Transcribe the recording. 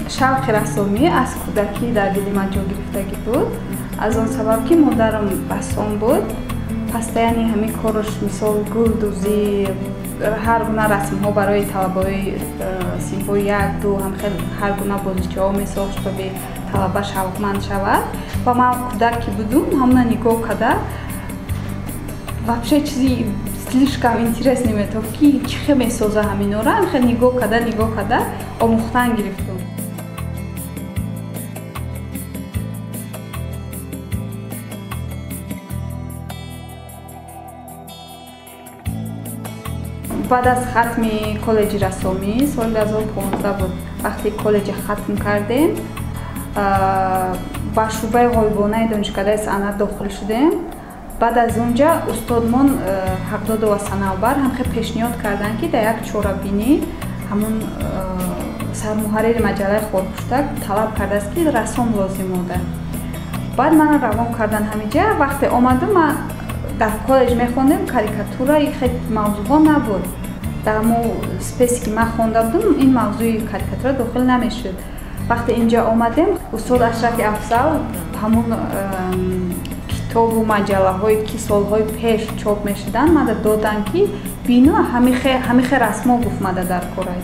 Шавқи рассомӣ аз кӯдакӣ дар дили ман ҷо гирифтагӣ буд. Аз он сабаб ки модарам рассом буд, постоянно ҳамин кораш, мисол гулдӯзӣ, ҳар гуна расмҳо барои талабаҳои синфҳои 1-2, ҳам хел ҳар гуна бозичаҳо месохт, чтобы талаба шавқманд шавад. Ва ман кӯдак ки будум, ҳамона нигоҳ карда, вообще чизи слишком интересный метофт, ки чӣ хел месоза ҳаминора, хел нигоҳ карда, нигоҳ карда омӯхтан гирифтум. Баъд аз хатми коллеҷи рассомӣ соли 2015 буд, вақте коллеҷи хатм кардем, ба шӯъбаи ғоибонаи донишкадаи санъат дохил шудем. Баъд аз онҷа устодмон Ҳақдодова Санавбар ҳам хел пешниҳод карданд, ки дар як чорабинӣ ҳамун сармуҳаррири маҷаллаи Хорпуштак талаб кардааст, ки рассом лозим мода. Баъд маро равон кардан ҳамиҷа. Вақте омадам, ман дар коллеҷ мехондем, карикатура хел мавзӯъҳо набуд. Дар ҳамон спесе ки ман хонда будам, ин мавзӯи карикатура дохил намешуд. Вақте инҷа омадем, устод Ашрафи Афзал ҳамун китобу маҷаллаҳое ки солҳои пеш чоп мешуданд, мада доданд, ки бино ҳамихе расмо гуфт мада дар корай.